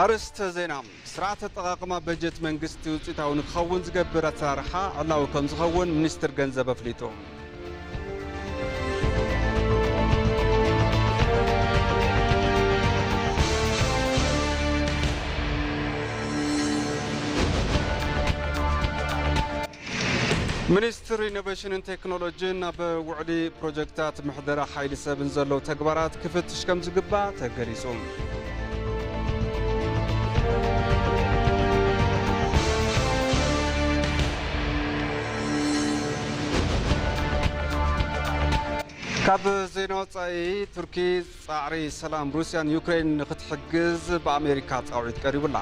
ኣርእስተ ዜና። ስርዓት ኣጠቓቕማ በጀት መንግስቲ ውፅኢታዊ ንክኸውን ዝገብር ኣሰራርሓ ዕላዊ ከም ዝኸውን ሚኒስትር ገንዘብ ኣፍሊጡ። ሚኒስትር ኢኖቬሽንን ቴክኖሎጂን ኣብ ውዕሊ ፕሮጀክታት ምሕደራ ሓይሊ ሰብን ዘለዉ ተግባራት ክፍትሽ ከም ዝግባእ ተገሊጹ። ካብ ዜና ወጻኢ፣ ቱርኪ ጻዕሪ ሰላም ሩስያን ዩክሬን ንክትሕግዝ ብኣሜሪካ ጻውዒት ቀሪቡላ።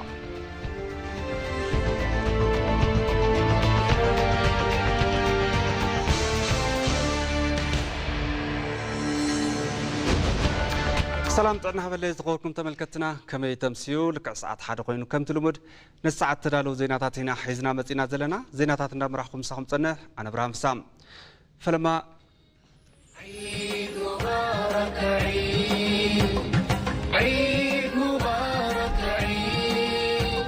ሰላም ጥዕና ሃበለይ ዝኸበርኩም ተመልከትና፣ ከመይ ተምስዩ? ልክዕ ሰዓት ሓደ ኮይኑ ከምቲ ልሙድ ነቲ ሰዓት ተዳለዉ ዜናታት ኢና ሒዝና መጺና ዘለና። ዜናታት እንዳመራሕኩም ምሳኹም ጸንሕ ኣነ ብርሃን ፍሳ። ፈለማ عيد مبارك عيد، عيد مبارك عيد،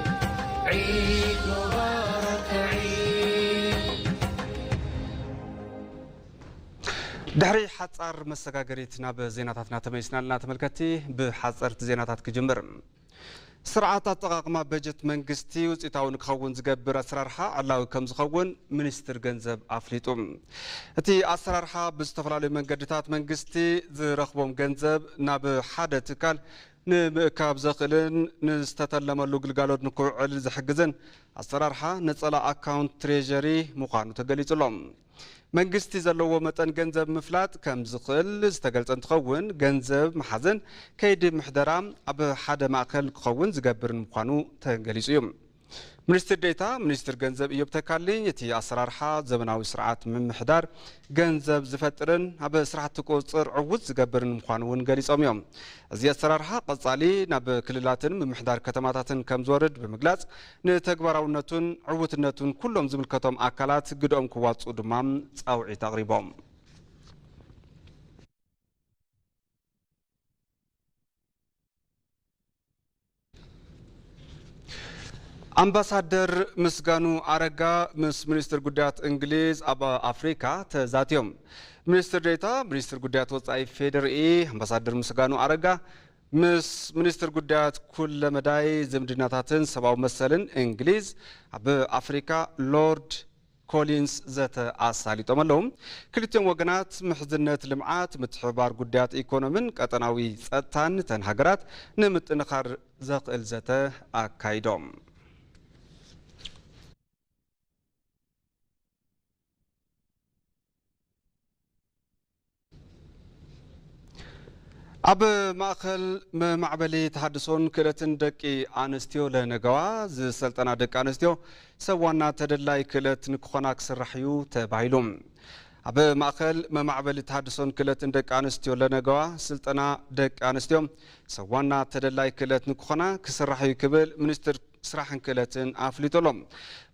عيد مبارك عيد. ድሕሪ ሓጻር መሰጋገሪት ናብ ዜናታትና ተመሊስና ኣለና ተመልከትቲ። ብሓጸርቲ ዜናታት ክጅምር። ስርዓት ኣጠቓቕማ በጀት መንግስቲ ውፅኢታዊ ንክኸውን ዝገብር ኣሰራርሓ ዕላዊ ከም ዝኸውን ሚኒስትር ገንዘብ ኣፍሊጡ። እቲ ኣሰራርሓ ብዝተፈላለዩ መንገድታት መንግስቲ ዝረኽቦም ገንዘብ ናብ ሓደ ትካል ንምእካብ ዘኽእልን ንዝተተለመሉ ግልጋሎት ንክውዕል ዝሕግዝን ኣሰራርሓ ነጸላ ኣካውንት ትሬዠሪ ምዃኑ ተገሊጹ ኣሎ። መንግስቲ ዘለዎ መጠን ገንዘብ ምፍላጥ ከም ዝኽእል ዝተገልጸ እንትኸውን፣ ገንዘብ መሓዝን ከይዲ ምሕደራ ኣብ ሓደ ማእከል ክኸውን ዝገብርን ምዃኑ ተገሊጹ እዩ። ሚኒስትር ዴኤታ ሚኒስትር ገንዘብ እዮብ ተካልኝ፣ እቲ ኣሰራርሓ ዘበናዊ ስርዓት ምምሕዳር ገንዘብ ዝፈጥርን ኣብ ስራሕቲ ቁፅፅር ዕዉት ዝገብርን ምዃኑ እውን ገሊጾም እዮም። እዚ ኣሰራርሓ ቀጻሊ ናብ ክልላትን ምምሕዳር ከተማታትን ከም ዝወርድ ብምግላጽ፣ ንተግባራውነቱን ዕውትነቱን ኩሎም ዝምልከቶም ኣካላት ግድኦም ክዋጽኡ ድማ ጻውዒት ኣቕሪቦም። ኣምባሳደር ምስጋኑ ኣረጋ ምስ ሚኒስትር ጉዳያት እንግሊዝ ኣብ ኣፍሪካ ተዛትዮም። ሚኒስትር ዴኤታ ሚኒስትር ጉዳያት ወጻኢ ፌዴሪኢ ኣምባሳደር ምስጋኑ ኣረጋ ምስ ሚኒስትር ጉዳያት ኩለመዳይ ዝምድናታትን ሰብኣዊ መሰልን እንግሊዝ ኣብ ኣፍሪካ ሎርድ ኮሊንስ ዘተ ኣሳሊጦም ኣለዉ። ክልቲኦም ወገናት ምሕዝነት ልምዓት፣ ምትሕብባር ጉዳያት ኢኮኖምን ቀጠናዊ ጸጥታን እተን ሃገራት ንምጥንኻር ዘኽእል ዘተ ኣካይዶም። ኣብ ማእኸል መማዕበሊ ተሃድሶን ክእለትን ደቂ ኣንስትዮ ለነገዋ ዝሰልጠና ደቂ ኣንስትዮ ሰብ ዋና ተደላይ ክእለት ንክኾና ክስራሕ እዩ ተባሂሉ። ኣብ ማእኸል መማዕበሊ ተሃድሶን ክእለትን ደቂ ኣንስትዮ ለነገዋ ስልጠና ደቂ ኣንስትዮ ሰብ ዋና ተደላይ ክእለት ንክኾና ክስራሕ እዩ ክብል ሚኒስትር ስራሕን ክእለትን ኣፍሊጡ ኣሎ።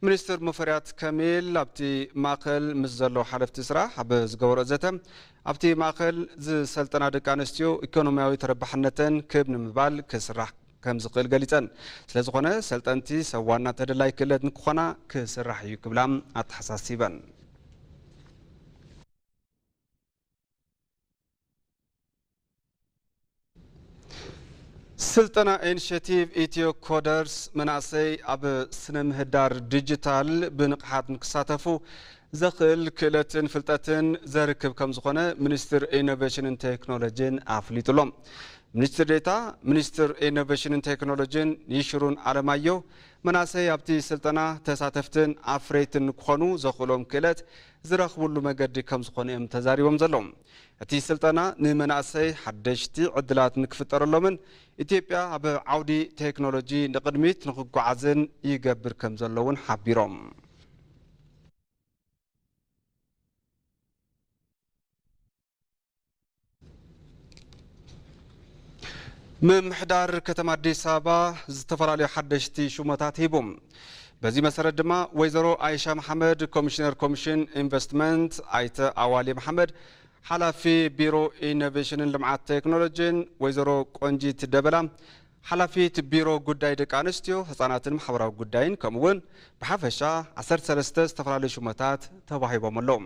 ሚኒስትር ሙፈሪያት ከሚል ኣብቲ ማእኸል ምስ ዘለዉ ሓለፍቲ ስራሕ ኣብ ዝገበሮ ዘተ፣ ኣብቲ ማእኸል ዝሰልጠና ደቂ ኣንስትዮ ኢኮኖሚያዊ ተረባሕነተን ክብ ንምባል ክስራሕ ከም ዝኽእል ገሊፀን። ስለ ዝኾነ ሰልጠንቲ ሰብ ዋና ተደላይ ክእለት ንክኾና ክስራሕ እዩ ክብላ ኣተሓሳሲበን። ስልጠና ኢኒሼቲቭ ኢትዮ ኮደርስ መናእሰይ ኣብ ስነ ምህዳር ዲጂታል ብንቕሓት ንክሳተፉ ዘኽእል ክእለትን ፍልጠትን ዘርክብ ከም ዝኾነ ሚኒስትር ኢኖቬሽንን ቴክኖሎጂን ኣፍሊጡ ኣሎ። ሚኒስትር ዴኤታ ሚኒስትር ኢኖቬሽንን ቴክኖሎጂን ይሽሩን ኣለማየሁ መናእሰይ ኣብቲ ስልጠና ተሳተፍትን ኣፍረይትን ንክኾኑ ዘኽእሎም ክእለት ዝረኽብሉ መገዲ ከም ዝኾነ እዮም ተዛሪቦም ዘለዉ። እቲ ስልጠና ንመናእሰይ ሓደሽቲ ዕድላት ንክፍጠረሎምን ኢትዮጵያ ኣብ ዓውዲ ቴክኖሎጂ ንቕድሚት ንክጓዓዝን ይገብር ከም ዘሎ እውን ሓቢሮም። ምምሕዳር ከተማ ኣዲስ ኣበባ ዝተፈላለዩ ሓደሽቲ ሹመታት ሂቡ። በዚ መሰረት ድማ ወይዘሮ ኣይሻ መሓመድ ኮሚሽነር ኮሚሽን ኢንቨስትመንት፣ ኣይተ ኣዋሌ መሓመድ ሓላፊ ቢሮ ኢኖቬሽንን ልምዓት ቴክኖሎጂን፣ ወይዘሮ ቆንጂት ደበላ ሓላፊት ቢሮ ጉዳይ ደቂ ኣንስትዮ፣ ህጻናትን ማሕበራዊ ጉዳይን ከምኡ እውን ብሓፈሻ ዓሰርተ ሰለስተ ዝተፈላለዩ ሽመታት ተዋሂቦም ኣለዉ።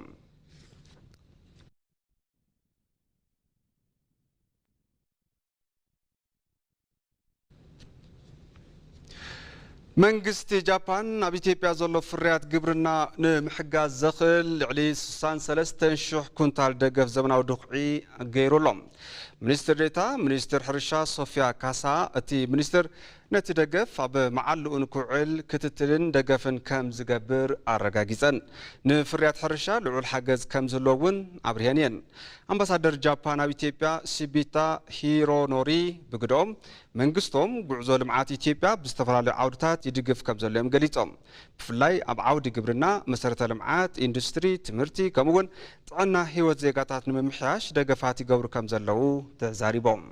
መንግስቲ ጃፓን ኣብ ኢትዮጵያ ዘሎ ፍርያት ግብርና ንምሕጋዝ ዘኽእል ልዕሊ ስሳን ሰለስተን ሽሕ ኩንታል ደገፍ ዘመናዊ ድኹዒ ገይሩ ኣሎ። ሚኒስትር ዴኤታ ሚኒስትር ሕርሻ ሶፊያ ካሳ፣ እቲ ሚኒስትር ነቲ ደገፍ ኣብ መዓልኡ ንክውዕል ክትትልን ደገፍን ከም ዝገብር ኣረጋጊጸን። ንፍርያት ሕርሻ ልዑል ሓገዝ ከም ዝህልዎ እውን ኣብሪሀን እየን። ኣምባሳደር ጃፓን ኣብ ኢትዮጵያ ሲቢታ ሂሮኖሪ ብግደኦም፣ መንግስቶም ጉዕዞ ልምዓት ኢትዮጵያ ብዝተፈላለዩ ዓውድታት ይድግፍ ከም ዘሎ እዮም ገሊጾም። ብፍላይ ኣብ ዓውዲ ግብርና፣ መሰረተ ልምዓት፣ ኢንዱስትሪ፣ ትምህርቲ ከምኡ እውን ጥዕና ህይወት ዜጋታት ንምምሕያሽ ደገፋት ይገብሩ ከም ዘለዉ ተዛሪቦም።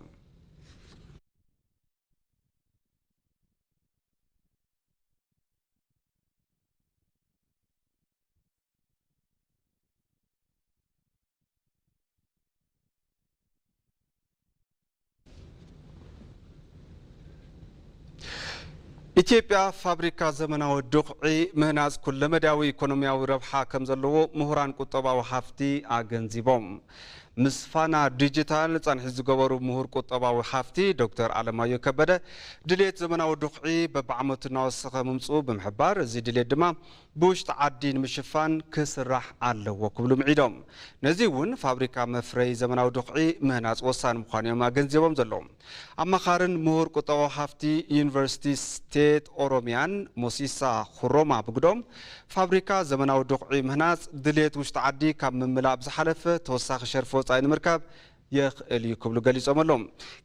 ኢትዮጵያ ፋብሪካ ዘመናዊ ዱኽዒ ምህናጽ ኩለመዳያዊ ኢኮኖሚያዊ ረብሓ ከም ዘለዎ ምሁራን ቁጠባዊ ሃፍቲ ኣገንዚቦም። ምስ ፋና ዲጂታል ጻንሒት ዝገበሩ ምሁር ቁጠባዊ ሃፍቲ ዶክተር ኣለማዮ ከበደ፣ ድሌት ዘመናዊ ዱኽዒ በብዓመቱ እናወሰኸ ምምጽኡ ብምሕባር፣ እዚ ድሌት ድማ ብውሽጢ ዓዲ ንምሽፋን ክስራሕ ኣለዎ ክብሉ ምዒዶም። ነዚ እውን ፋብሪካ መፍረይ ዘመናዊ ዱኽዒ ምህናጽ ወሳኒ ምዃኑ እዮም ኣገንዚቦም ዘለዉ። ኣማኻርን ምሁር ቁጠባዊ ሃፍቲ ዩኒቨርሲቲ ስቴት ኦሮሚያን ሞሲሳ ኩሮማ ብግዶም፣ ፋብሪካ ዘመናዊ ዱኽዒ ምህናጽ ድሌት ውሽጢ ዓዲ ካብ ምምላእ ብዝሓለፈ ተወሳኺ ሸርፊ ወጻኢ ንምርካብ የኽእል እዩ ክብሉ ገሊጾም ኣለዉ።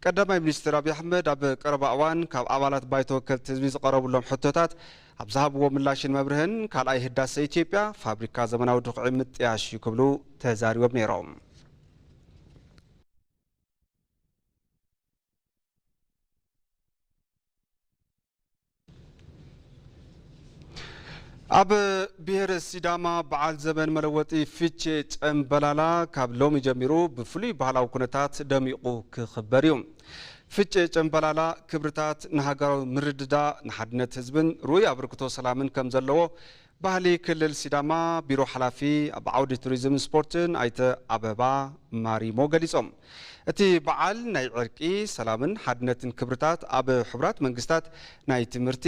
ቀዳማይ ሚኒስትር ኣብይ ኣሕመድ ኣብ ቀረባ እዋን ካብ ኣባላት ባይቶ ወከልቲ ህዝቢ ዝቐረቡሎም ሕቶታት ኣብ ዝሃብዎ ምላሽን መብርህን፣ ካልኣይ ህዳሰ ኢትዮጵያ ፋብሪካ ዘመናዊ ዱኽዒ ምጥያሽ እዩ ክብሉ ተዛሪቦም ነይሮም። ኣብ ብሄረ ሲዳማ በዓል ዘመን መለወጢ ፍቼ ጨምበላላ ካብ ሎሚ ጀሚሩ ብፍሉይ ባህላዊ ኩነታት ደሚቑ ክኽበር እዩ። ፍቼ ጨምበላላ ክብርታት ንሃገራዊ ምርድዳእ፣ ንሓድነት ህዝብን ርኡይ ኣበርክቶ ሰላምን ከም ዘለዎ ባህሊ ክልል ሲዳማ ቢሮ ሓላፊ ኣብ ዓውዲ ቱሪዝምን ስፖርትን ኣይተ ኣበባ ማሪሞ ገሊጾም። እቲ በዓል ናይ ዕርቂ፣ ሰላምን ሓድነትን ክብርታት ኣብ ሕቡራት መንግስታት ናይ ትምህርቲ፣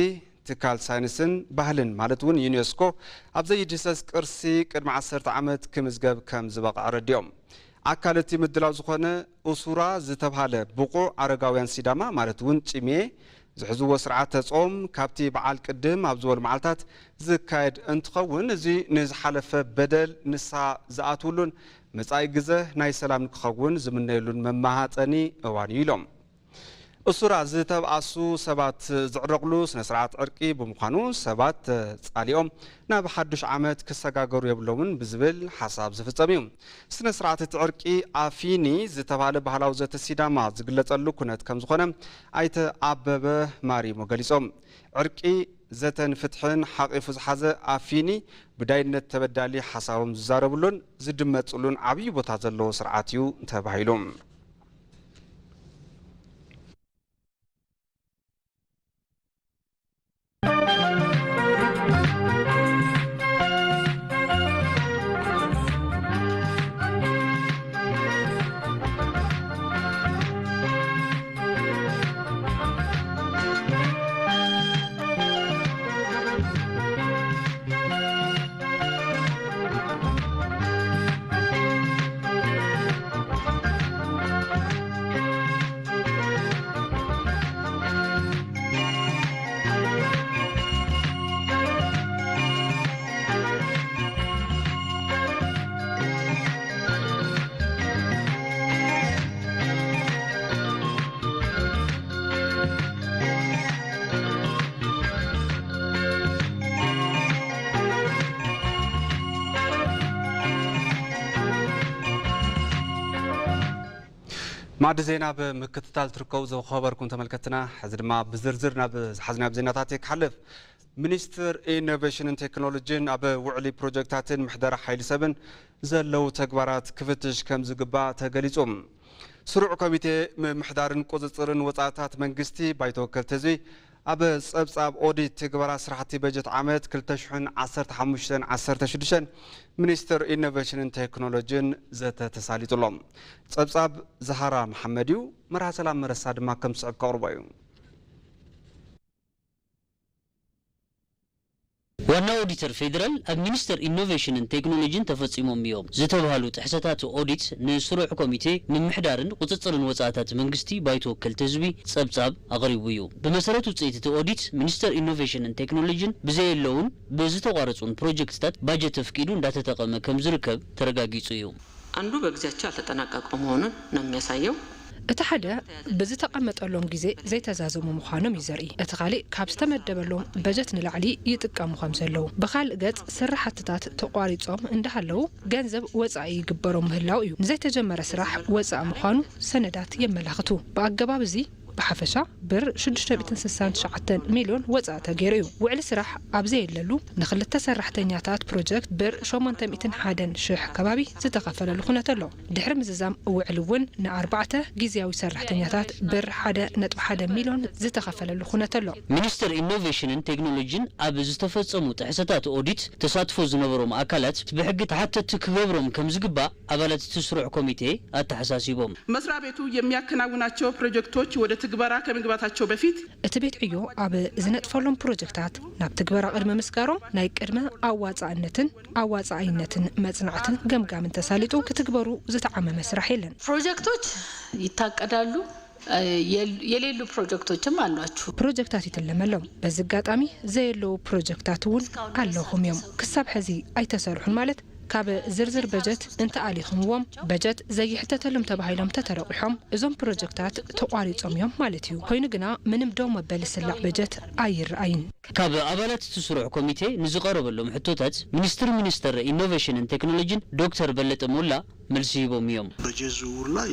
ትካል ሳይንስን ባህልን ማለት እውን ዩኔስኮ ኣብ ዘይድህሰስ ቅርሲ ቅድሚ ዓሰርተ ዓመት ክምዝገብ ከም ዝበቕዐ ኣረዲኦም። ኣካል እቲ ምድላው ዝኾነ ኡሱራ ዝተብሃለ ብቑዕ ኣረጋውያን ሲዳማ ማለት እውን ጭሜ ዝሕዝዎ ስርዓተ ጾም ካብቲ በዓል ቅድም ኣብ ዝበሉ መዓልታት ዝካየድ እንትኸውን፣ እዚ ንዝሓለፈ በደል ንስሓ ዝኣትውሉን መጻኢ ግዘ ናይ ሰላም ንክኸውን ዝምነየሉን መማሃጸኒ እዋን እዩ ኢሎም። እሱራ ዝተብኣሱ ሰባት ዝዕረቕሉ ስነ ስርዓት ዕርቂ ብምዃኑ፣ ሰባት ተጻሊኦም ናብ ሓዱሽ ዓመት ክሰጋገሩ የብሎምን ብዝብል ሓሳብ ዝፍጸም እዩ። ስነ ስርዓት እቲ ዕርቂ ኣፊኒ ዝተባህለ ባህላዊ ዘተ ሲዳማ ዝግለጸሉ ኩነት ከም ዝኾነ ኣይተ ኣበበ ማሪሞ ገሊጾም። ዕርቂ ዘተን ፍትሕን ሓቒፉ ዝሓዘ ኣፊኒ ብዳይነት ተበዳሊ ሓሳቦም ዝዛረብሉን ዝድመጽሉን ዓብዪ ቦታ ዘለዎ ስርዓት እዩ ተባሂሉ። ማዕዲ ዜና ብምክትታል ትርከቡ ዝኸበርኩም ተመልከትና፣ ሕዚ ድማ ብዝርዝር ናብ ዝሓዝናዮ ዜናታት እየ ክሓልፍ። ሚኒስትር ኢኖቬሽንን ቴክኖሎጂን ኣብ ውዕሊ ፕሮጀክታትን ምሕደራ ሓይሊ ሰብን ዘለዉ ተግባራት ክፍትሽ ከም ዝግባእ ተገሊጹ። ስሩዕ ኮሚቴ ምምሕዳርን ቁጽጽርን ወጻእታት መንግስቲ ባይቶ ወከልቲ ህዝቢ ኣብ ጸብጻብ ኦዲት ትግበራ ስራሕቲ በጀት ዓመት ክልተ ሽሕን ዓሰርተ ሓሙሽተን ዓሰርተ ሽዱሽተን ሚኒስትር ኢኖቬሽንን ቴክኖሎጂን ዘተ ተሳሊጡሎም። ጸብጻብ ዝሃራ መሓመድ እዩ። መርሃ ሰላም መረሳ ድማ ከም ዝስዕብ ከቕርቦ እዩ። ዋና ኦዲተር ፌዴራል ኣብ ሚኒስቴር ኢኖቬሽንን ቴክኖሎጂን ተፈጺሞም እዮም ዝተባህሉ ጥሕሰታት ኦዲት ንስሩዕ ኮሚቴ ምምሕዳርን ቁጽጽርን ወጻእታት መንግስቲ ባይቶ ወከልቲ ህዝቢ ጸብጻብ ኣቕሪቡ እዩ። ብመሰረት ውጽኢት እቲ ኦዲት፣ ሚኒስቴር ኢኖቬሽንን ቴክኖሎጂን ብዘየለውን ብዝተቋረጹን ፕሮጀክትታት ባጀት ተፍቂዱ እንዳተጠቐመ ከም ዝርከብ ተረጋጊጹ እዩ። አንዱ በጊዜያቸው ያልተጠናቀቁ መሆኑን ነው የሚያሳየው። እቲ ሓደ ብዝተቐመጠሎም ግዜ ዘይተዛዘሙ ምዃኖም እዩ ዘርኢ። እቲ ካሊእ ካብ ዝተመደበሎም በጀት ንላዕሊ ይጥቀሙ ከም ዘለዉ፣ ብኻልእ ገጽ ስራሕትታት ተቋሪጾም እንዳሃለዉ ገንዘብ ወጻኢ ይግበሮም ምህላው እዩ። ንዘይተጀመረ ስራሕ ወጻኢ ምዃኑ ሰነዳት የመላኽቱ። ብኣገባብ እዚ ብሓፈሻ ብር ሽዱሽተ ሚእትን ስሳን ትሽዓተን ሚልዮን ወጻኢ ተገይሩ እዩ። ውዕሊ ስራሕ ኣብ ዘየለሉ ንክልተ ሰራሕተኛታት ፕሮጀክት ብር ሸሞንተ ሚእትን ሓደን ሽሕ ከባቢ ዝተኸፈለሉ ኩነት ኣሎ። ድሕሪ ምዝዛም ውዕል እውን ንኣርባዕተ ግዝያዊ ሰራሕተኛታት ብር ሓደ ነጥቢ ሓደ ሚልዮን ዝተኸፈለሉ ኩነት ኣሎ። ሚኒስትር ኢኖቬሽንን ቴክኖሎጂን ኣብ ዝተፈጸሙ ጥሕሰታት ኦዲት ተሳትፎ ዝነበሮም ኣካላት ብሕጊ ተሓተትቲ ክገብሮም ከም ዝግባእ ኣባላት እቲ ስሩዕ ኮሚቴ ኣተሓሳሲቦም። መስሪያ ቤቱ የሚያከናውናቸው ፕሮጀክቶች ወደ ትግበራ ከመግባታቸው በፊት፣ እቲ ቤት ዕዮ ኣብ ዝነጥፈሎም ፕሮጀክታት ናብ ትግበራ ቅድሚ ምስጋሮም ናይ ቅድመ ኣዋፃእነትን ኣዋፃኣይነትን መፅናዕትን ገምጋምን ተሳሊጡ ክትግበሩ ዝተዓመመ ስራሕ የለን። ፕሮጀክቶች ይታቀዳሉ፣ የሌሉ ፕሮጀክቶችም አሏችሁ። ፕሮጀክታት ይትለመሎም። በዚ ኣጋጣሚ ዘየለዉ ፕሮጀክታት እውን ኣለኹም እዮም። ክሳብ ሕዚ ኣይተሰርሑን ማለት ካብ ዝርዝር በጀት እንተኣሊኹምዎም በጀት ዘይሕተተሎም ተባሂሎም ተተረቑሖም እዞም ፕሮጀክታት ተቋሪጾም እዮም ማለት እዩ። ኮይኑ ግና ምንም ደው መበሊ ስላዕ በጀት ኣይረኣይን። ካብ ኣባላት እቲ ስሩዕ ኮሚቴ ንዝቐረበሎም ሕቶታት ሚኒስትር ሚኒስተር ኢኖቬሽንን ቴክኖሎጂን ዶክተር በለጠ ሞላ መልሲ ሂቦም እዮም። በጀት ዝውውር ላይ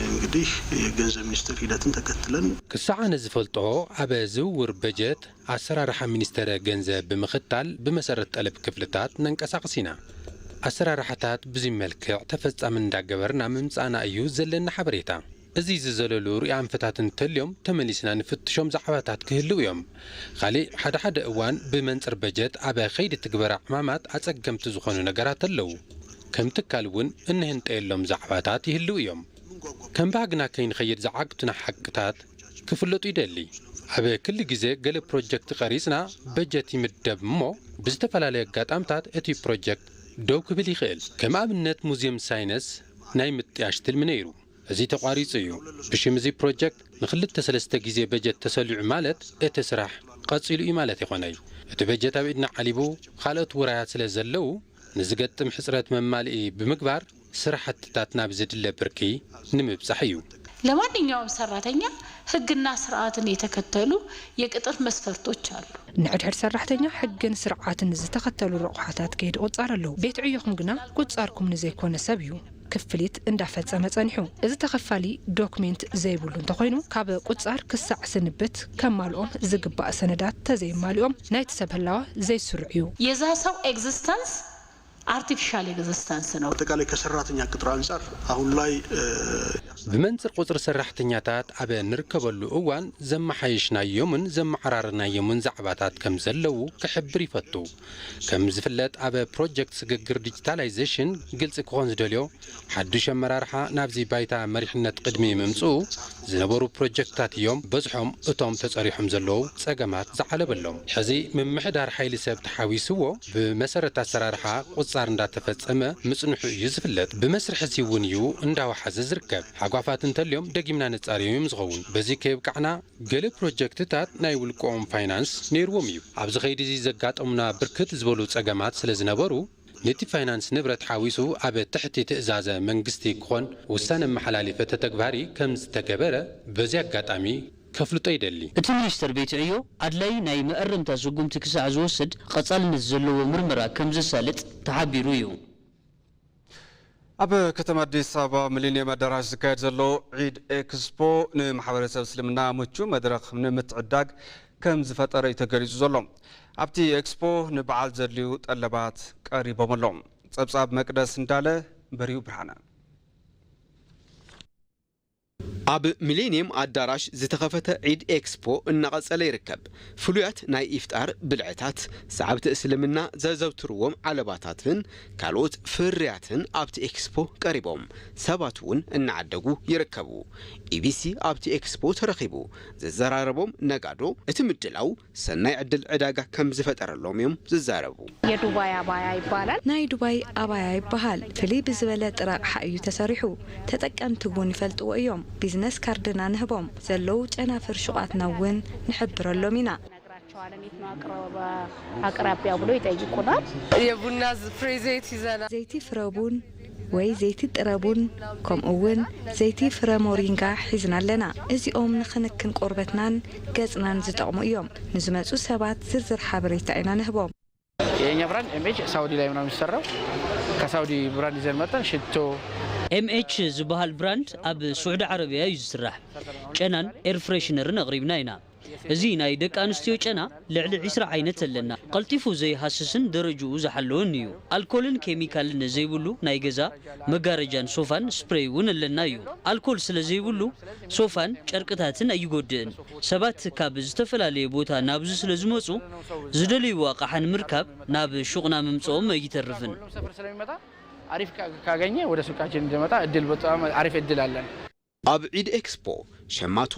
እንግዲህ የገንዘብ ሚኒስቴር ሂደትን ተከትለን ክሳዕ ኣነ ዝፈልጦ ኣብ ዝውውር በጀት ኣሰራርሓ ሚኒስቴር ገንዘብ ብምኽታል ብመሰረት ጠለብ ክፍልታት ነንቀሳቕስ ኢና። ኣሰራርሓታት ብዙይ መልክዕ ተፈፃሚ እንዳገበርና ምምፃእና እዩ ዘለና ሓበሬታ። እዚ ዝዘለሉ ርእየ ኣንፈታት እንተልዮም ተመሊስና ንፍትሾም ዛዕባታት ክህልው እዮም። ካሊእ ሓደ ሓደ እዋን ብመንፅር በጀት ኣብ ኸይዲ ትግበራ ዕማማት ኣፀገምቲ ዝኾኑ ነገራት ኣለዉ። ከም ትካል እውን እንህንጠየሎም ዛዕባታት ይህልው እዮም። ከም ባህግና ከይንኸይድ ዝዓግቱና ሓቅታት ክፍለጡ ይደሊ። ኣብ ክሊ ግዜ ገለ ፕሮጀክት ቀሪፅና በጀት ይምደብ እሞ ብዝተፈላለዩ ኣጋጣምታት እቲ ፕሮጀክት ደው ክብል ይኽእል። ከም ኣብነት ሙዝየም ሳይነስ ናይ ምጥያሽ ትልሚ ነይሩ። እዚ ተቋሪጹ እዩ። ብሽም እዚ ፕሮጀክት ንኽልተ ሰለስተ ግዜ በጀት ተሰሊዑ ማለት እቲ ስራሕ ቀጺሉ እዩ ማለት ኣይኮነይ። እቲ በጀት ኣብ ኢድና ዓሊቡ ካልኦት ውራያት ስለ ዘለዉ ንዝገጥም ሕጽረት መማልኢ ብምግባር ስራሕትታት ናብ ዝድለ ብርኪ ንምብጻሕ እዩ። ለማንኛውም ሰራተኛ ህግና ስርዓትን የተከተሉ የቅጥር መስፈርቶች አሉ። ንሕድሕድ ሰራሕተኛ ሕግን ስርዓትን ዝተኸተሉ ረቑሓታት ከይዲ ቁጻር ኣለዉ። ቤት ዕዮኹም ግና ቁጻርኩም ንዘይኮነ ሰብ እዩ ክፍሊት እንዳፈጸመ ጸኒሑ። እዚ ተኸፋሊ ዶክሜንት ዘይብሉ እንተኾይኑ ካብ ቁጻር ክሳዕ ስንብት ከማልኦም ዝግባእ ሰነዳት ተዘይማሊኦም ናይቲ ሰብ ህላወ ዘይስሩዕ እዩ። የዛ ሰው existence artificial existence ነው። አጠቃላይ ከሰራተኛ ቅጥር አንጻር አሁን ላይ ብመንፅር ቁፅሪ ሰራሕተኛታት ኣብ ንርከበሉ እዋን ዘመሓየሽናዮምን ዘመዓራረናዮምን ዛዕባታት ከም ዘለዉ ክሕብር ይፈቱ። ከም ዝፍለጥ ኣብ ፕሮጀክት ስግግር ዲጂታላይዜሽን ግልፂ ክኾን ዝደልዮ ሓዱሽ ኣመራርሓ ናብዚ ባይታ መሪሕነት ቅድሚ ምምፅኡ ዝነበሩ ፕሮጀክትታት እዮም በዝሖም እቶም ተፀሪሖም ዘለዉ ፀገማት ዝዓለበሎም። ሕዚ ምምሕዳር ሓይሊ ሰብ ተሓዊስዎ ብመሰረት ኣሰራርሓ ቁፃር እንዳተፈፀመ ምፅንሑ እዩ ዝፍለጥ። ብመስርሕ እዚ እውን እዩ እንዳወሓዘ ዝርከብ። ሓጓፋት እንተልዮም ደጊምና ነፃርዮም እዮም ዝኸውን። በዚ ከየብቃዕና ገለ ፕሮጀክትታት ናይ ውልቅኦም ፋይናንስ ነይርዎም እዩ። ኣብዚ ከይዲ እዚ ዘጋጠሙና ብርክት ዝበሉ ፀገማት ስለ ዝነበሩ ነቲ ፋይናንስ ንብረት ሓዊሱ ኣብ ትሕቲ ትእዛዘ መንግስቲ ክኾን ውሳነ ኣመሓላሊፈ ተተግባሪ ከም ዝተገበረ በዚ ኣጋጣሚ ከፍልጦ ይደሊ። እቲ ሚኒስተር ቤት ዕዮ ኣድላዪ ናይ መእረምታ ስጉምቲ ክሳዕ ዝወስድ ቐጻልነት ዘለዎ ምርመራ ከም ዘሳልጥ ተሓቢሩ እዩ። ኣብ ከተማ ኣዲስ ኣበባ ሚሊኒየም ኣዳራሽ ዝካየድ ዘሎ ዒድ ኤክስፖ ንማሕበረሰብ እስልምና ምቹው መድረኽ ንምትዕዳግ ከም ዝፈጠረ እዩ ተገሊፁ ዘሎ። ኣብቲ ኤክስፖ ንበዓል ዘድልዩ ጠለባት ቀሪቦም ኣለዉ። ፀብፃብ መቅደስ እንዳለ፣ በሪሁ ብርሃነ። ኣብ ሚሌኒየም ኣዳራሽ ዝተኸፈተ ዒድ ኤክስፖ እናቐጸለ ይርከብ። ፍሉያት ናይ ኢፍጣር ብልዕታት፣ ሰዓብቲ እስልምና ዘዘውትርዎም ዓለባታትን ካልኦት ፍርያትን ኣብቲ ኤክስፖ ቀሪቦም፣ ሰባት እውን እናዓደጉ ይርከቡ። ኢቢሲ ኣብቲ ኤክስፖ ተረኺቡ ዘዘራረቦም ነጋዶ፣ እቲ ምድላው ሰናይ ዕድል ዕዳጋ ከም ዝፈጠረሎም እዮም ዝዛረቡ። የዱባይ አባያ ይባላል። ናይ ዱባይ ኣባያ ይበሃል። ፍልይ ብዝበለ ጥረ ኣቕሓ እዩ ተሰሪሑ። ተጠቀምቲ እውን ይፈልጥዎ እዮም። ቢዝነስ ካርድና ንህቦም። ዘለዉ ጨናፍር ሹቓትና እውን ንሕብረሎም ኢና። ነግራቸዋለን የት ነው አቅራቢያ ብሎ ይጠይቁናል። የቡና ፍሬ ዘይት ይዘና። ዘይቲ ፍረ ቡን ወይ ዘይቲ ጥረ ቡን፣ ከምኡ እውን ዘይቲ ፍረ ሞሪንጋ ሒዝና ኣለና። እዚኦም ንክንክን ቆርበትናን ገጽናን ዝጠቕሙ እዮም። ንዝመጹ ሰባት ዝርዝር ሓበሬታ ኢና ንህቦም። የኛ ብራንድ ኤምኤች ሳውዲ ላይ ምናምን የሚሰራው ከሳውዲ ብራንድ ይዘን መጠን ሽቶ ኤምኤች ዝበሃል ብራንድ ኣብ ስዑዲ ዓረብያ እዩ ዝስራሕ። ጨናን ኤር ፍሬሽነርን ኣቕሪብና ኢና። እዚ ናይ ደቂ ኣንስትዮ ጨና ልዕሊ ዒስራ ዓይነት ኣለና። ቀልጢፉ ዘይሃስስን ደረጅኡ ዝሓለወን እዩ። ኣልኮልን ኬሚካልን ዘይብሉ ናይ ገዛ መጋረጃን ሶፋን ስፕሬይ እውን ኣለና እዩ። ኣልኮል ስለ ዘይብሉ ሶፋን ጨርቅታትን ኣይጎድእን። ሰባት ካብ ዝተፈላለየ ቦታ ናብዚ ስለ ዝመፁ ዝደለይዎ ኣቕሓ ንምርካብ ናብ ሹቕና ምምፅኦም ኣይተርፍን። ሰፈር ስለሚመጣ አሪፍ ካገኘ ወደ ሱቃችን እንዲመጣ እድል በጣም አሪፍ እድል አለን። ኣብ ዒድ ኤክስፖ ሸማቶ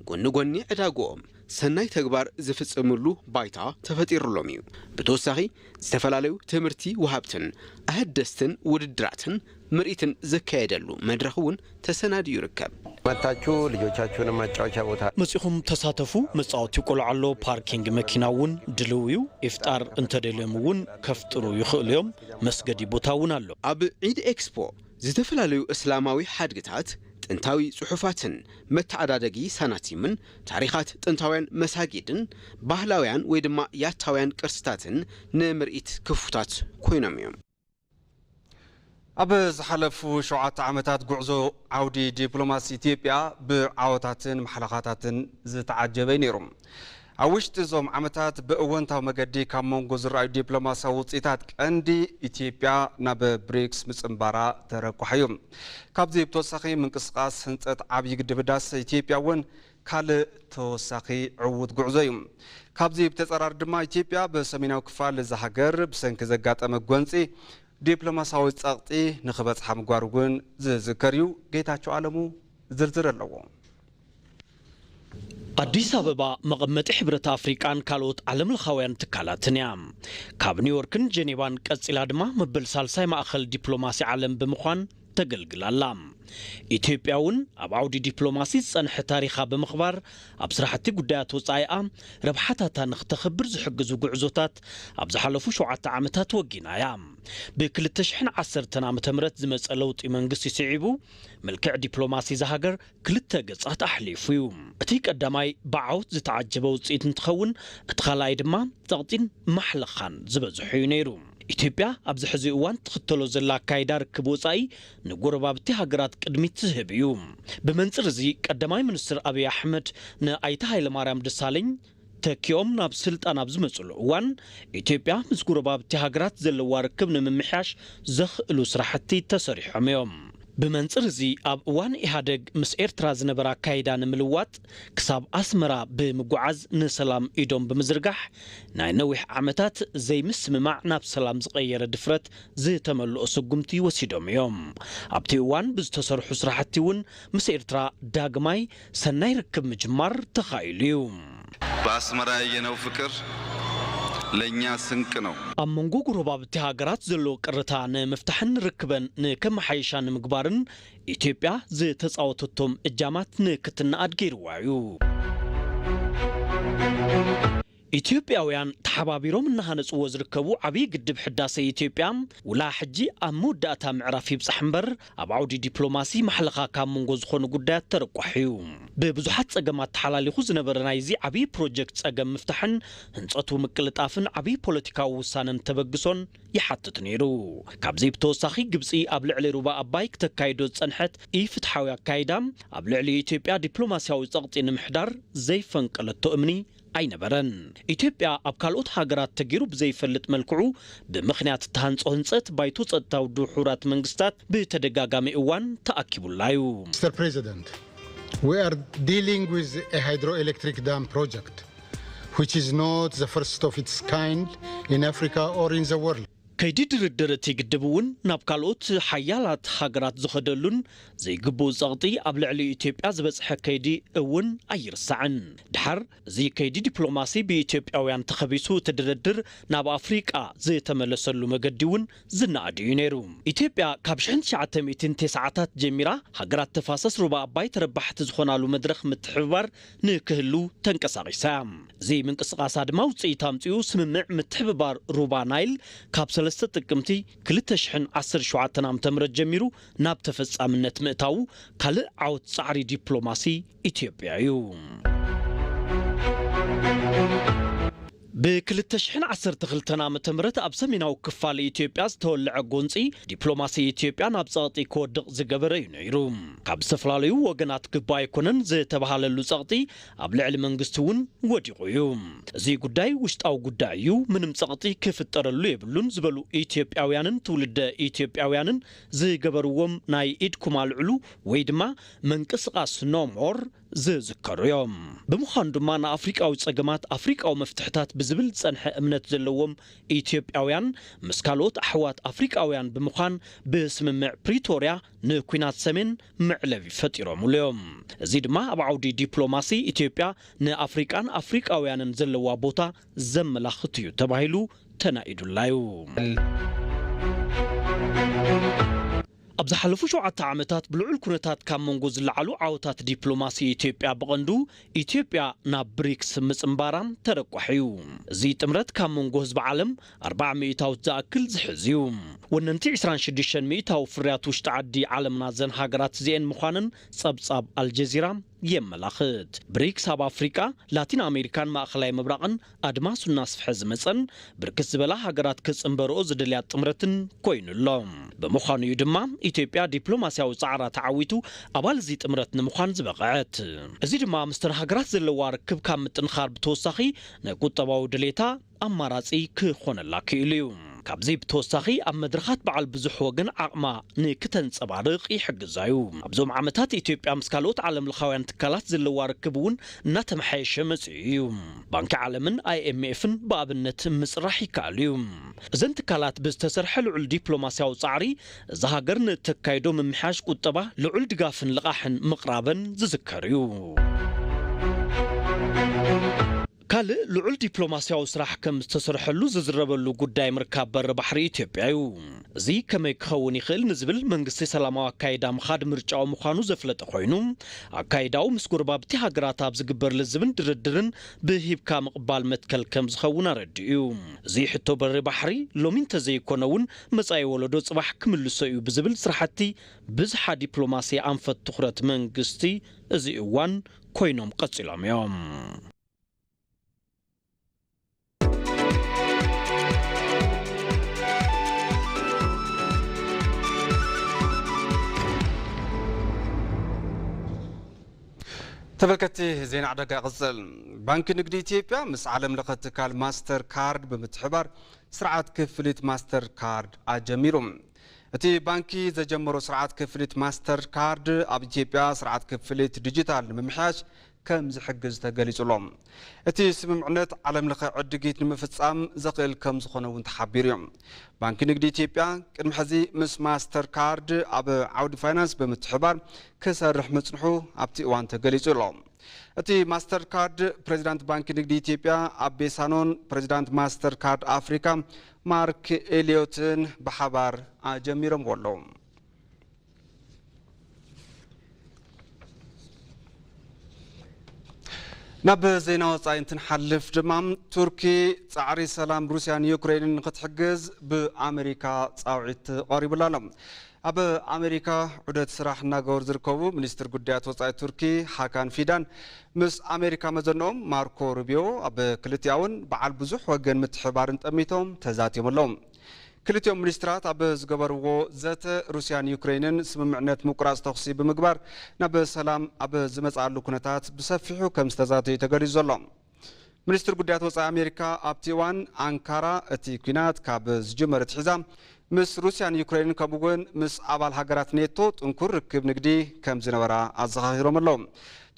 ጎኒ ጎኒ ዕዳግኦም ሰናይ ተግባር ዝፍጽምሉ ባይታ ተፈጢሩሎም እዩ። ብተወሳኺ ዝተፈላለዩ ትምህርቲ ወሃብትን ኣህደስትን ውድድራትን ምርኢትን ዝካየደሉ መድረኽ እውን ተሰናዲኡ ይርከብ። መታችሁ ልጆቻችሁንም ማጫወቻ ቦታ መጺኹም ተሳተፉ። መጻወቲ ቆልዓ ኣሎ፣ ፓርኪንግ መኪና እውን ድልው እዩ። ኢፍጣር እንተደልዮም እውን ከፍጥሩ ይኽእሉ እዮም። መስገዲ ቦታ እውን ኣሎ። ኣብ ዒድ ኤክስፖ ዝተፈላለዩ እስላማዊ ሓድግታት፣ ጥንታዊ ጽሑፋትን መተዓዳደጊ ሳናቲምን፣ ታሪኻት ጥንታውያን መሳጊድን ባህላውያን ወይ ድማ ያታውያን ቅርስታትን ንምርኢት ክፉታት ኮይኖም እዮም። ኣብ ዝሓለፉ ሸውዓተ ዓመታት ጉዕዞ ዓውዲ ዲፕሎማሲ ኢትዮጵያ ብዓወታትን ማሕለኻታትን ዝተዓጀበ እዩ ነይሩ። ኣብ ውሽጢ እዞም ዓመታት ብእወንታዊ መገዲ ካብ መንጎ ዝረኣዩ ዲፕሎማሲያዊ ውፅኢታት ቀንዲ ኢትዮጵያ ናብ ብሪክስ ምፅንባራ ተረቋሒ እዩ። ካብዚ ብተወሳኺ ምንቅስቃስ ህንፀት ዓብዪ ግድብ ህዳሰ ኢትዮጵያ እውን ካልእ ተወሳኺ ዕዉት ጉዕዞ እዩ። ካብዚ ብተፃራሪ ድማ ኢትዮጵያ ብሰሜናዊ ክፋል እዛ ሃገር ብሰንኪ ዘጋጠመ ጎንፂ ዲፕሎማሲያዊ ፀቕጢ ንኽበፅሓ ምግባር እውን ዝዝከር እዩ። ጌታቸው ኣለሙ ዝርዝር ኣለዎ። ኣዲስ ኣበባ መቐመጢ ሕብረት ኣፍሪቃን ካልኦት ዓለምለኻውያን ትካላትን እያ። ካብ ኒውዮርክን ጀኔቫን ቀጺላ ድማ መበል ሳልሳይ ማእኸል ዲፕሎማሲ ዓለም ብምዃን ተገልግል ኣላ። ኢትዮጵያ እውን ኣብ ዓውዲ ዲፕሎማሲ ዝጸንሐ ታሪኻ ብምኽባር ኣብ ስራሕቲ ጉዳያት ወጻኢኣ ረብሓታታ ንኽተኽብር ዝሕግዙ ጉዕዞታት ኣብ ዝሓለፉ ሸውዓተ ዓመታት ወጊና እያ። ብ2010 ዓመተ ምህረት ዝመጸ ለውጢ መንግስቲ ስዒቡ፣ መልክዕ ዲፕሎማሲ እዛ ሃገር ክልተ ገጻት ኣሕሊፉ እዩ። እቲ ቀዳማይ ብዓወት ዝተዓጀበ ውጽኢት እንትኸውን፣ እቲ ካልኣይ ድማ ጸቕጢን ማሕለኻን ዝበዝሖ እዩ ነይሩ። ኢትዮጵያ ኣብዚ ሕዚ እዋን ትኽተሎ ዘላ ኣካይዳ ርክብ ወጻኢ ንጎረባብቲ ሃገራት ቅድሚት ዝህብ እዩ። ብመንጽር እዚ ቀዳማይ ሚኒስትር ኣብይ ኣሕመድ ንኣይተ ሃይለማርያም ደሳለኝ ተኪኦም ናብ ስልጣን ኣብ ዝመጽሉ እዋን፣ ኢትዮጵያ ምስ ጎረባብቲ ሃገራት ዘለዋ ርክብ ንምምሕያሽ ዘኽእሉ ስራሕቲ ተሰሪሖም እዮም። ብመንጽር እዚ ኣብ እዋን ኢህኣደግ ምስ ኤርትራ ዝነበረ ኣካይዳ ንምልዋጥ ክሳብ ኣስመራ ብምጉዓዝ ንሰላም ኢዶም ብምዝርጋሕ ናይ ነዊሕ ዓመታት ዘይምስምማዕ ናብ ሰላም ዝቐየረ ድፍረት ዝተመልኦ ስጉምቲ ወሲዶም እዮም። ኣብቲ እዋን ብዝተሰርሑ ስራሕቲ እውን ምስ ኤርትራ ዳግማይ ሰናይ ርክብ ምጅማር ተኻኢሉ እዩ። በአስመራ ያየነው ፍቅር ለእኛ ስንቅ ነው። ኣብ መንጎ ጎረባብቲ ሃገራት ዘሎ ቅርታ ንምፍታሕን ርክበን ንከመሓይሻ ንምግባርን ኢትዮጵያ ዝተጻወተቶም እጃማት ንክትነኣድ ገይርዋ እዩ። ኢትዮጵያውያን ተሓባቢሮም እናሃነፅዎ ዝርከቡ ዓብዪ ግድብ ሕዳሰ ኢትዮጵያ ውላ ሕጂ ኣብ መወዳእታ ምዕራፍ ይብፃሕ እምበር ኣብ ዓውዲ ዲፕሎማሲ ማሕለኻ ካብ መንጎ ዝኾኑ ጉዳያት ተረቋሒ እዩ። ብብዙሓት ፀገማት ተሓላሊኹ ዝነበረ ናይዚ ዓብዪ ፕሮጀክት ፀገም ምፍታሕን ህንፀቱ ምቅልጣፍን ዓብዪ ፖለቲካዊ ውሳነን ተበግሶን ይሓትት ነይሩ። ካብዚ ብተወሳኺ ግብፂ ኣብ ልዕሊ ሩባ ኣባይ ክተካይዶ ዝፀንሐት ኢፍትሓዊ ኣካይዳ ኣብ ልዕሊ ኢትዮጵያ ዲፕሎማሲያዊ ፀቕጢ ንምሕዳር ዘይፈንቀለቶ እምኒ ኣይነበረን። ኢትዮጵያ ኣብ ካልኦት ሃገራት ተገይሩ ብዘይፈልጥ መልክዑ ብምኽንያት እተሃንጾ ህንጸት ባይቶ ጸጥታ ውድብ ሕቡራት መንግስታት ብተደጋጋሚ እዋን ተኣኪቡላ እዩ። Mister President, We are dealing with a hydroelectric dam project, which is not the first of its kind in Africa or in the world. ከይዲ ድርድር እቲ ግድብ እውን ናብ ካልኦት ሓያላት ሃገራት ዝኸደሉን ዘይግቡእ ጸቕጢ ኣብ ልዕሊ ኢትዮጵያ ዝበጽሐ ከይዲ እውን ኣይርሳዕን። ድሓር እዚ ከይዲ ዲፕሎማሲ ብኢትዮጵያውያን ተኸቢሱ እቲ ድርድር ናብ ኣፍሪቃ ዝተመለሰሉ መገዲ እውን ዝነኣድ እዩ ነይሩ። ኢትዮጵያ ካብ ሽሕን ትሽዓተ ሚእትን ተስዓታት ጀሚራ ሃገራት ተፋሰስ ሩባ ኣባይ ተረባሕቲ ዝኾናሉ መድረኽ ምትሕብባር ንክህሉ ተንቀሳቒሳ። እዚ ምንቅስቓሳ ድማ ውፅኢት ኣምፂኡ ስምምዕ ምትሕብባር ሩባ ናይል ካብ ሰለስተ ጥቅምቲ ክልተ ሽሕን ዓሰርተ ሸውዓተን ዓመተ ምህረት ጀሚሩ ናብ ተፈጻምነት ምእታዉ ካልእ ዓወት ጻዕሪ ዲፕሎማሲ ኢትዮጵያ እዩ። ብ ክልተ ሽሕን ዓሰርተ ክልተን ዓመተ ምህረት ኣብ ሰሜናዊ ክፋል ኢትዮጵያ ዝተወልዐ ጎንጺ ዲፕሎማሲ ኢትዮጵያ ናብ ጸቕጢ ክወድቕ ዝገበረ እዩ ነይሩ። ካብ ዝተፈላለዩ ወገናት ግባ ኣይኮነን ዝተባሃለሉ ጸቕጢ ኣብ ልዕሊ መንግስቲ እውን ወዲቑ እዩ። እዚ ጉዳይ ውሽጣዊ ጉዳይ እዩ፣ ምንም ጸቕጢ ክፍጠረሉ የብሉን ዝበሉ ኢትዮጵያውያንን ትውልደ ኢትዮጵያውያንን ዝገበርዎም ናይ ኢድኩም ኣልዕሉ ወይ ድማ ምንቅስቓስ ኖ ሞር ዝዝከሩ እዮም። ብምዃኑ ድማ ንኣፍሪቃዊ ጸገማት ኣፍሪቃዊ መፍትሕታት ብዝብል ዝጸንሐ እምነት ዘለዎም ኢትዮጵያውያን ምስ ካልኦት ኣሕዋት ኣፍሪቃውያን ብምዃን ብስምምዕ ፕሪቶርያ ንኲናት ሰሜን መዕለቢ ፈጢሮምሉ እዮም። እዚ ድማ ኣብ ዓውዲ ዲፕሎማሲ ኢትዮጵያ ንኣፍሪቃን ኣፍሪቃውያንን ዘለዋ ቦታ ዘመላኽት እዩ ተባሂሉ ተናኢዱላ እዩ። ኣብ ዝሓለፉ ሸውዓተ ዓመታት ብልዑል ኩነታት ካብ መንጎ ዝለዓሉ ዓወታት ዲፕሎማሲ ኢትዮጵያ ብቐንዱ ኢትዮጵያ ናብ ብሪክስ ምጽንባራ ተረቋሒ እዩ። እዚ ጥምረት ካብ መንጎ ህዝቢ ዓለም ኣርብዓ ሚእታዊት ዝኣክል ዝሕዝ እዩ። ወነንቲ ዕስራን ሽዱሽተን ሚእታዊ ፍርያት ውሽጢ ዓዲ ዓለምና እዘን ሃገራት እዚኤን ምዃነን ጸብጻብ ኣልጀዚራ የመላኽት። ብሪክስ ኣብ ኣፍሪቃ፣ ላቲን ኣሜሪካን ማእኸላይ ምብራቕን ኣድማሱ እናስፍሐ ዝመጸን ብርክት ዝበላ ሃገራት ክጽንበርኦ ዝደልያ ጥምረትን ኮይኑ ኣሎ። ብምዃኑ እዩ ድማ ኢትዮጵያ ዲፕሎማስያዊ ጻዕራ ተዓዊቱ ኣባል እዚ ጥምረት ንምዃን ዝበቕዐት። እዚ ድማ ምስተን ሃገራት ዘለዋ ርክብ ካብ ምጥንኻር ብተወሳኺ ንቁጠባዊ ድሌታ ኣማራጺ ክኾነላ ክኢሉ እዩ። ካብዚ ብተወሳኺ ኣብ መድረኻት በዓል ብዙሕ ወገን ዓቕማ ንክተንጸባርቕ ይሕግዛ እዩ። ኣብዞም ዓመታት ኢትዮጵያ ምስ ካልኦት ዓለምለኻውያን ትካላት ዘለዋ ርክብ እውን እናተመሓየሸ መጺኡ እዩ። ባንኪ ዓለምን ኣይኤምኤፍን ብኣብነት ምጽራሕ ይከኣል እዩ። እዘን ትካላት ብዝተሰርሐ ልዑል ዲፕሎማስያዊ ጻዕሪ እዛ ሃገር ንእተካይዶ ምምሕያሽ ቁጠባ ልዑል ድጋፍን ልቓሕን ምቕራበን ዝዝከር እዩ። ካልእ ልዑል ዲፕሎማስያዊ ስራሕ ከም ዝተሰርሐሉ ዝዝረበሉ ጉዳይ ምርካብ በሪ ባሕሪ ኢትዮጵያ እዩ። እዚ ከመይ ክኸውን ይኽእል ንዝብል መንግስቲ ሰላማዊ ኣካይዳ ምኻድ ምርጫኡ ምዃኑ ዘፍለጠ ኮይኑ፣ ኣካይዳኡ ምስ ጎረባብቲ ሃገራት ኣብ ዝግበር ልዝብን ድርድርን ብሂብካ ምቕባል መትከል ከም ዝኸውን ኣረዲኡ እዩ። እዚ ሕቶ በሪ ባሕሪ ሎሚ እንተዘይኮነ እውን መጻኢ ወለዶ ጽባሕ ክምልሶ እዩ ብዝብል ስራሕቲ ብዝሓ ዲፕሎማሲ ኣንፈት ትኹረት መንግስቲ እዚ እዋን ኮይኖም ቀጺሎም እዮም። ተመልከትቲ፣ ዜና ዕዳጋ ይቕጽል። ባንኪ ንግዲ ኢትዮጵያ ምስ ዓለም ለኸ ትካል ማስተር ካርድ ብምትሕባር ስርዓት ክፍሊት ማስተር ካርድ ኣጀሚሩ። እቲ ባንኪ ዘጀመሮ ስርዓት ክፍሊት ማስተር ካርድ ኣብ ኢትዮጵያ ስርዓት ክፍሊት ዲጂታል ንምምሕያሽ ከም ዝሕግዝ ተገሊጹ ኣሎ። እቲ ስምምዕነት ዓለም ለኸ ዕድጊት ንምፍጻም ዘኽእል ከም ዝኾነ እውን ተሓቢሩ እዩ። ባንኪ ንግዲ ኢትዮጵያ ቅድሚ ሕዚ ምስ ማስተር ካርድ ኣብ ዓውዲ ፋይናንስ ብምትሕባር ክሰርሕ ምጽንሑ ኣብቲ እዋን ተገሊጹ ኣሎ። እቲ ማስተር ካርድ ፕሬዚዳንት ባንኪ ንግዲ ኢትዮጵያ ኣቤ ሳኖን ፕሬዚዳንት ማስተር ካርድ ኣፍሪካ ማርክ ኤሊዮትን ብሓባር ኣጀሚሮምዎ ኣለዉ። ናብ ዜና ወጻኢ እንትንሓልፍ ድማ፣ ቱርኪ ጻዕሪ ሰላም ሩስያን ዩክሬንን ንክትሕግዝ ብኣመሪካ ጻውዒት ቀሪቡላ ኣሎ። ኣብ ኣመሪካ ዑደት ስራሕ እናገበሩ ዝርከቡ ሚኒስትር ጉዳያት ወጻኢ ቱርኪ ሃካን ፊዳን ምስ ኣመሪካ መዘንኦም ማርኮ ሩቢዮ ኣብ ክልቲኣውን በዓል ብዙሕ ወገን ምትሕባርን ጠሚቶም ተዛትዮም ኣለዉ። ክልቲኦም ሚኒስትራት ኣብ ዝገበርዎ ዘተ፣ ሩስያን ዩክሬንን ስምምዕነት ምቁራጽ ተኹሲ ብምግባር ናብ ሰላም ኣብ ዝመጽኣሉ ኩነታት ብሰፊሑ ከም ዝተዛተዩ ተገሊጹ ዘሎ። ሚኒስትር ጉዳያት ወጻኢ ኣሜሪካ ኣብቲ እዋን፣ ኣንካራ እቲ ኲናት ካብ ዝጅመር ኣትሒዛ ምስ ሩስያን ዩክሬንን ከምኡ'ውን ምስ ኣባል ሃገራት ኔቶ ጥንኩር ርክብ ንግዲ ከም ዝነበራ ኣዘኻኺሮም ኣለዉ።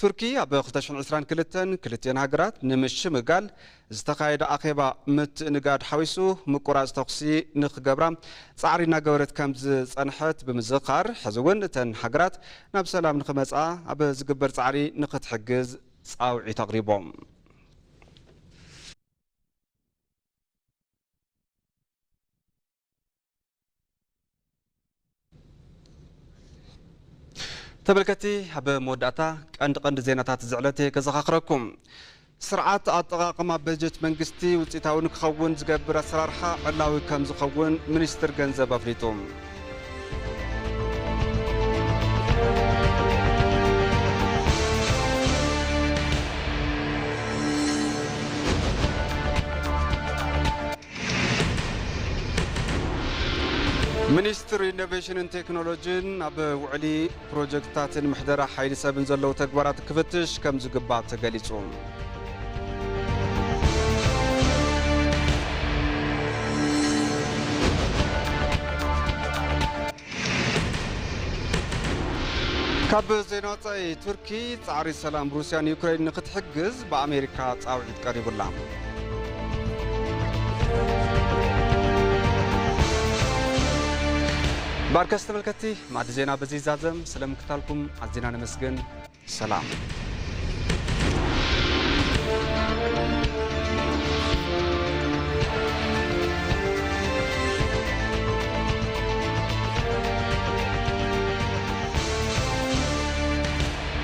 ቱርኪ ኣብ ክልተ ሽሕን ዕስራን ክልተን ክልቲኤን ሃገራት ንምሽምጋል ዝተኻየደ ኣኼባ ምትእንጋድ ሓዊሱ ምቁራጽ ተኹሲ ንኽገብራ ጻዕሪ እናገበረት ከም ዝጸንሐት ብምዝኻር፣ ሕዚ እውን እተን ሃገራት ናብ ሰላም ንኽመጻ ኣብ ዝግበር ጻዕሪ ንኽትሕግዝ ጻውዒት ኣቕሪቦም። ተመልከቲ፣ ኣብ መወዳእታ ቀንዲ ቀንዲ ዜናታት እዚ ዕለት እየ ከዘኻኽረኩም። ስርዓት ኣጠቓቕማ በጀት መንግስቲ ውፅኢታዊ ንክኸውን ዝገብር ኣሰራርሓ ዕላዊ ከም ዝኸውን ሚኒስትር ገንዘብ ኣፍሊጡ። ሚኒስትር ኢኖቬሽንን ቴክኖሎጂን ኣብ ውዕሊ ፕሮጀክትታትን ምሕደራ ሓይሊ ሰብን ዘለዉ ተግባራት ክፍትሽ ከም ዝግባእ ተገሊጹ። ካብ ዜና ወጻኢ፣ ቱርኪ ጻዕሪ ሰላም ሩስያን ዩክሬን ንክትሕግዝ ብኣሜሪካ ጻውዒት ቀሪቡላ። ባርከስ ተመልከቲ፣ ማዕዲ ዜና በዚ ይዛዘም። ስለምክታልኩም ኣዚና ነመስግን። ሰላም።